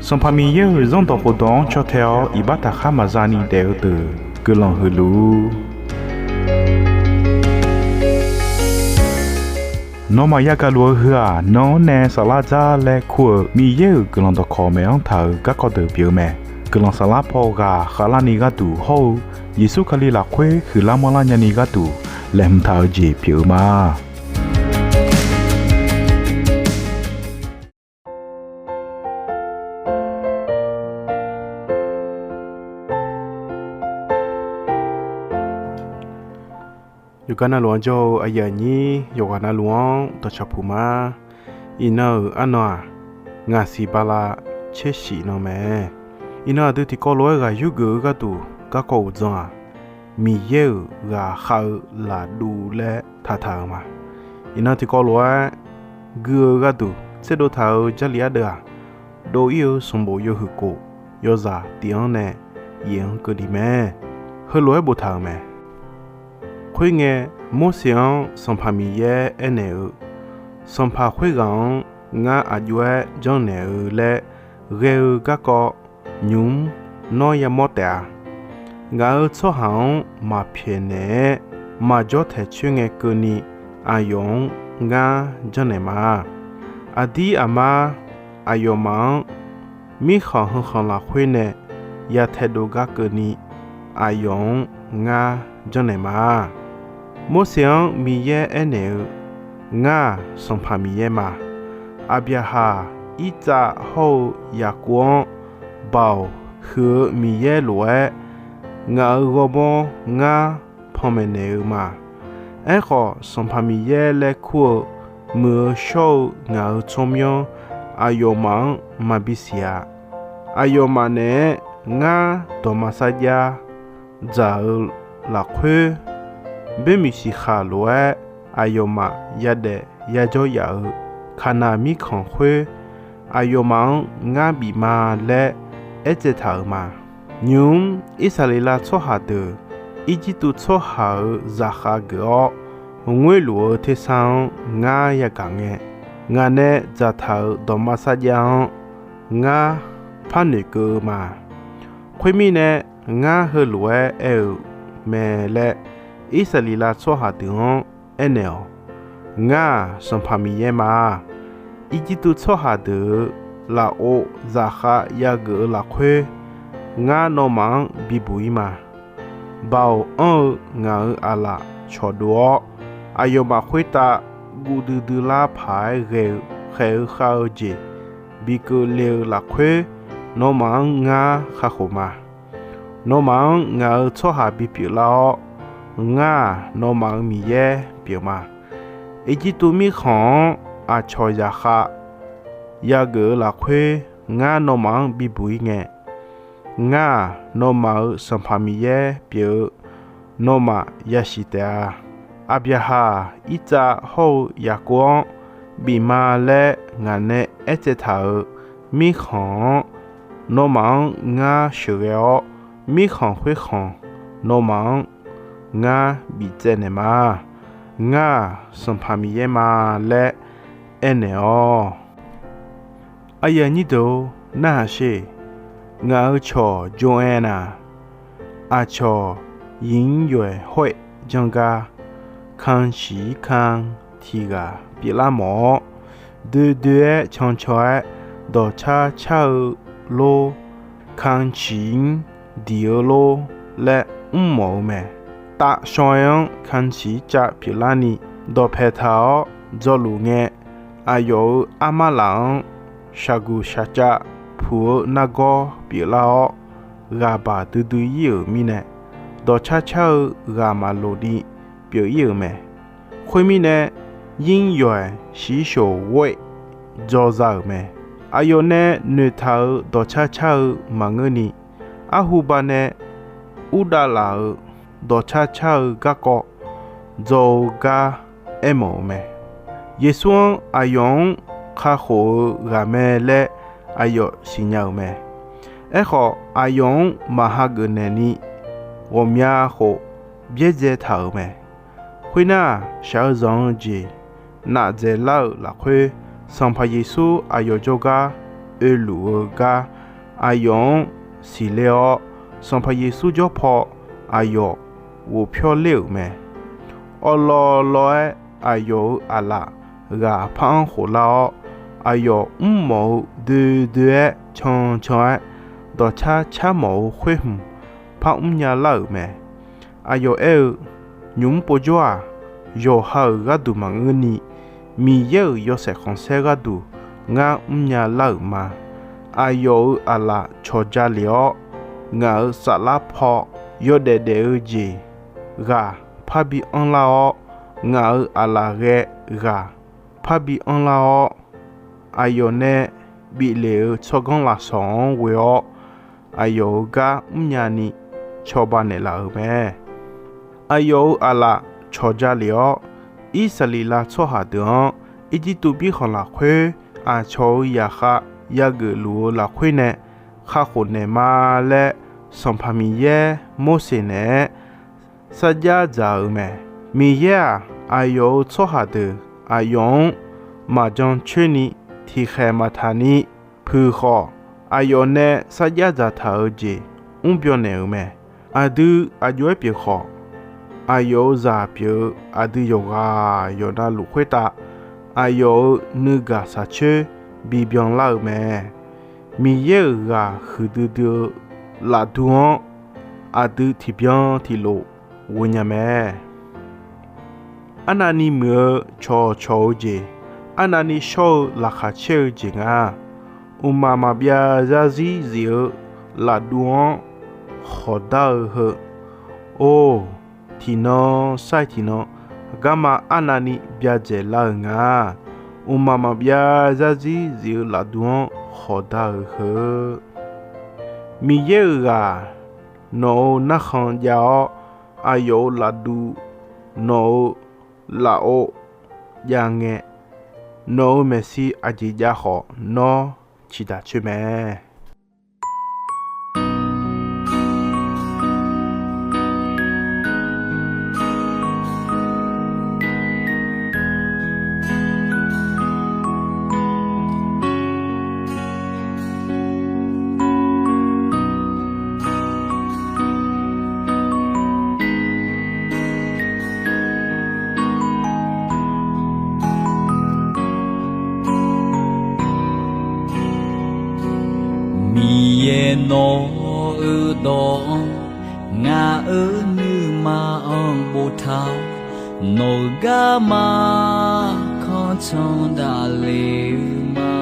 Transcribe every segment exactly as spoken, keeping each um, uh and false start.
Sanqpaq Miqyaer-euq Zanrdawq khofdawq-anr caw tae-awr iqbax taqkhar maqza ni daef-eu deuq guiqlanq huiq luf-ur. Nawmaf yagaq luf-eu heu-aq, nan-anr nae saflar dzar laer kur-euq Miqyaer-euq guiqlanq dawqkawq maeq-anr taq-euq garkawv deuq pyeuf-eu mae. Guiqlanq saflar paw ghaq khavlarni gharduq hawr-eu Yeqsur Kali lafkhoer huiqlar manrlar nyani gharduq laeqhmq taq-eu jeq pyeuf-eu ma. Yawqghaq navluf-anr jawr-eu aqyuif aqnyir, yawqghaq navluf-anr dawqcawq puq ma. Iqnan-euq arnan-aq, ngaq siq bala tser shif nan mae. Iqnan aqdui tiqkawv lof-aer ghaq yurgeuf-eu gharduq garkawv uqdzan-aq, Miqyaer-euq ghaqkhav-eu lafduv laer taqtaq-euq ma. Iqnan tiqkawv lof-aer gui-eu gharduq tserdov taq-euq Jarlif ardeuv-aq, dov-ir-eu sanqbof yawhuiq kof yawzaq tiq-anr nae yaef-anr keuvni mae. Heulof-aer boftaq-euq mae. Khoerngae, Morseq-anr Sanqpaq Miqyaer aernaeq-eu, Sanqpaq khoerghaq-anr ngar aq jov-aer janrnaeq-eu laer ghae-eu garkawv nymq-mr nawr yamawr taef-a. Ngaq-euq tsawrhaq-anr maqpyaeqnaeq-aer maqjawr taeq coer ngae keuvni, aqyawf-anr ngar janrnaeq ma. Aqdir aqmar aqyawfmaf-anr mirkhanq heu khanq lafkhoer nae yataedov gar keuvni, aqyawf-anr ngar janrnaeq ma. Morseq-anr Miqyaer aernaeq-eu, Ngar-aq, Sanqpaq Miqyaer ma. Aqbyaqhaq, Irtsav hawr-eu Yaqkov-anr Baoq huiq-eu Miqyaer lof-aer, ngaq-euq ghawrmawr ngar panmaeq naeq-eu ma. Aerkhawf, Sanqpaq Miqyaer laer kur-eu muiq-eu shawr-eu ngaq-euq tsawrmyanr aqyawfmaf-anr maqbi siq-a. Aqyawfmaf naeq-aer ngar dawqma sarjax dzaq-eu lafkhoer, boermiq siqkhaq lof-aer aqyawfmaf yadaef yajawr yaf-euq Kaqnaq mirkhanq khoer, aqyawfmaf-anr ngar bif ma laer aertsaev taq-euq ma. Nymq-mr Irsaqleqlav tsawrhaq deuq Irjirtuv tsawrhaq-euq zaqkhav geuf-awr ngoerluf-eu tersar-anr ngar yagaq ngae, ngaq nae dzaqtaq-euq dawqma sarjax-anr ngar parnoeq keuv-eu ma. Khoermirnae, ngar heulof-aer aer-eu mae laer Irsaqleqlav tsawrhaq deuq-anr aernaeq-awq. Ngar-aq, Sanqpaq Miqyaer ma. Irjirtuv tsawrhaq deuq-euq lafov zaqkhav yageuf-eu lafkhoer, ngar nawmaf-anr bibuq-ir ma. Baoq anr-eu ngaq-euq aqlaf cawqdov-awr, aqyawfmaf khoertav guv duidui lar paq-aer ghae-eu khaeq-eu khav-eu jeq bi keuvle-eu lafkhoer, nawmaf-anr ngar kakhof ma. Nawmaf-anr ngaq-euq tsawrhaq bipyeuf lar-awr, ngar-aq, nawmaf-euq Miqyaer pyeuf ma. Irjirtuv mirkhanq-anr aqcawq zaqkhav yageuf-eu lafkhoer, ngar nawmaf-anr bibuq-ir ngae, ngar-aq, nawmaf-euq Sanqpaq Miqyaer pyeuf-eu nawmaf yasiq taef-a. Aqbyaqhaq, Irtsav hawr-eu Yaqkov-anr bif ma laer ngaq nae aertsaev taq-euq mirkhanq-anr nawmaf-anr ngar sheuqghae-awr, mirkhanq khoerkhanq nawmaf-anr ngar biftsaev naeq ma. Ngar-aq, Sanqpaq Miqyaer ma laer aernaeq-awq. Aqyuif aqnyir deuq-or, narhaq sher. Ngaq-euq cawq Joaer-aq, aqcawq Yinr Yoeq Hoeq janr gar, kan ciq-ir kan tiq ghaq pyeuflar mawf-awr, doe doe-aer cancaw-aer dawqcar car-eu lor, kan ciq-ir diq-eu lor laer mr mawf-eu mae. Tavshaw-aer-anr kan ciq-ir cav pyeuflarni, dawqpaeq taq-awr dzawluf ngae, aqyawf-euq armar laf-anr shaqguq shaqcav puq-eu nargawr pyeuflar-awr, ghaq baq duidui-ir-euq mirnae, dawqcar car-eu ghaq maqloq ni pyeuf-ir-euq mae. Khoermirnae, Yinr Yoeq Shiqshoq Ghoeq dzaw za-euq mae. Aqyawf nae noeqtaq-euq dawqcar car-eu maqngeurni, arhu banae urdav laf-euq dawqcar car-eu garkawv dzaw-eu gar aermawf-eu mae. Yeqsur-anr aqyawf-anr kakhof-eu ghaq mae laer aqyawf siqnya-euq mae. Aerkhawf, aqyawf-anr maqhageuf naeqni, ghawqmya khof byaerdzae taq-euq mae. Khoernar, shaq-eu zanq-eu jeq nafdzaeq lar-euq lafkhoer, Sanqpaq Yeqsur aqyawf jawrgar oeluf-eu gar aqyawf-anr siqler-awr, Sanqpaq Yeqsur jawr paw aqyawf ghofpyawr ler-euq mae. Awqlawq lawq-aer aqyawf-euq aqlaf ghaq par-anr khoflar-awr, aqyawf mrmawf-eu doe doe-aer cancan-aer, dawqcar car mawf-eu khoer hmq par mrnya lar-euq mae. Aqyawf aer-eu, Nymq-mr povjawr-aq, yawqha-euq gharduq maqngeur ni, Miqyaer-euq yawshaef khanqsaer gharduq ngar mrnya lar-euq ma. Aqyawf-euq aqlaf cawqja lef-awr, ngaq-euq saflar paw yawdaef daef-eu jeq ghaq parbi anrlar-awr, ngaq-euq aqlaf ghae ghaq parbi anrlar-awr, aqyawf nae bif lef-euq tsawrganr lafsawq-anr ghoe-awr, aqyawf-euq gar mrnya ni cawba naeqlaf-euq mae. Aqyawf-euq aqlaf cawqja lef-awr, Irsaqleqlav tsawrhaq deuq-anr Irjirtuv birkhanq lafkhoer aqcawq-euq zaqkhav yageuf luf-eu lafkhoer nae kakhof naeq ma laer, Sanqpaq Miqyaer Morseq naeq-aer sarjax dzaq-euq mae. Miqyaer-aq, aqyawf-euq tsawrhaq deuq aqyawf-anr maqjan coer ni, tiqkhaeq maqtaq ni, puiq khawf, aqyawf nae sarjax dzaqtaq-euq jeq mrbyan naeq-euq mae. Aqdui aqjox-aer pyeuf khawf, aqyawf-euq zaq pyeuf-eu aqdui yawqghaq yawqnavluf khoertav, aqyawf-euq nuigaq shaqcoer bibyan lar-eu mae. Miqyaer-euq ghaq huiqdui dui-eu lafdu-anr aqdui tiqbyan tiqlof ghoe nya mae. Arnavni muiq-eu cawqcawq-eu jeq, arnavni shawr-eu laqkhaq caer-eu jeq nga. Mqmaq maqbyav zarzir zif-eu lafdu-anr khawqdar-eu heu. Or, tiqnan sair tiqnan garma arnavni byaerdzaeq lar-euq nga. Mqmaq maqbyav zarzir zif-eu lafdu-anr khawqdar-eu heu. Miqyaer-euq ghaq nawq-euq narkhan jav-awr, aqyawf-euq lafdu nawq-euq lafov jav ngae, nawq-euq maeqshi aqjeq jav khawf, nawr ciqdaq coer mae. Miqyaer nawq-euq dawq-anr ngaq-euq nuima-anr boftaq-awr, nawq-euq garma kanr can daqle-eu ma.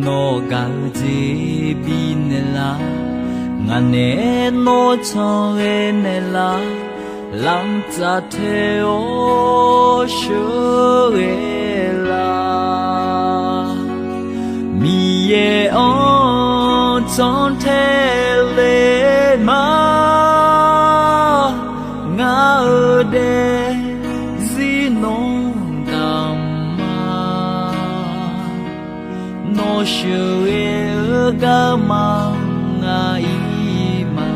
Nawr gaq-eu jeq bifnaeq lar, ngaq naeq-aer nawr can ghae naeq lar, lamq tsaf tae-awr sheuqghae lar. Miqyaer-anr can tae le ma. Ngaq-euq daefzir nawr damq ma. Nawr sheuqghae-eu garma ngaq-ir ma.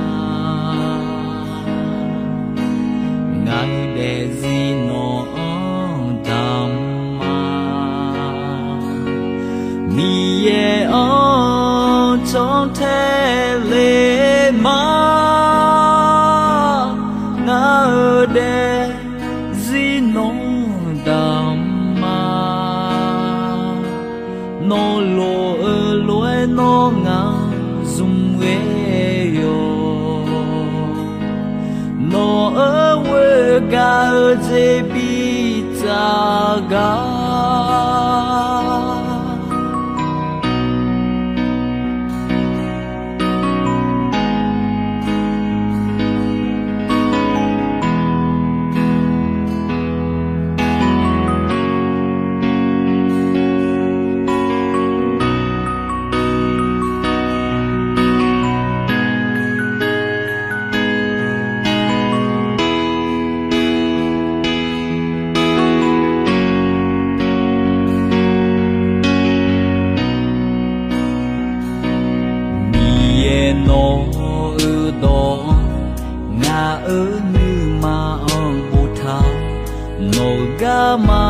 Ngaq-euq daefzir nawq-anr damq ma. Miqyaer-anr can tae le ma. Ngaq-euq daefzir nawr damq ma. Nawr lof-eu lof-aer nawr ngaq zmq ghae yawq. Nawq-euq ghoer gaq-eu jeq biftsaf gar. Miqyaer nawq-euq dawq-anr ngaq-euq nuima-anr boftaq, nawq-euq garma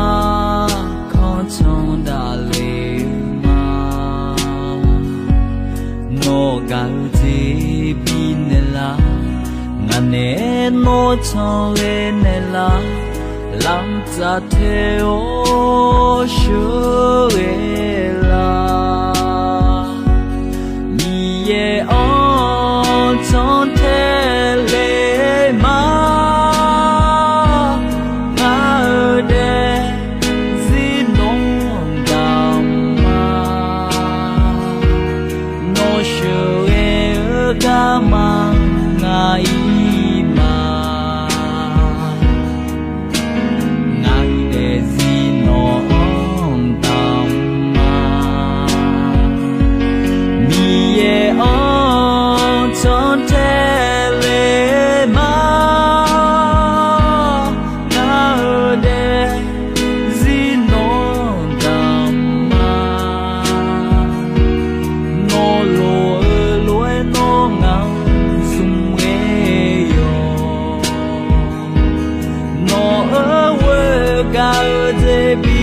kanr can daqle-eu ma. Nawr gaq-eu jeq bifnaeq lar, ngaq nae nawr canler naeq lar, lamq tsaf tae-awr sheuqghae lar. Miqyaer-anr cantae le ma, ngar-eu daefzir nawq damq ma. Nawr sheuqghae-eu garma ngaq-ir ma. Ngaq-eu daefzir nawq-anr damq ma. Miqyaer-anr cantae le ma, ngar-eu daefzir nawq damq ma. Nawr lof-eu lof-aer nawr ngaq-anr zmqghae yawq. Nawq-eu ghoer gaq-eu jeq bi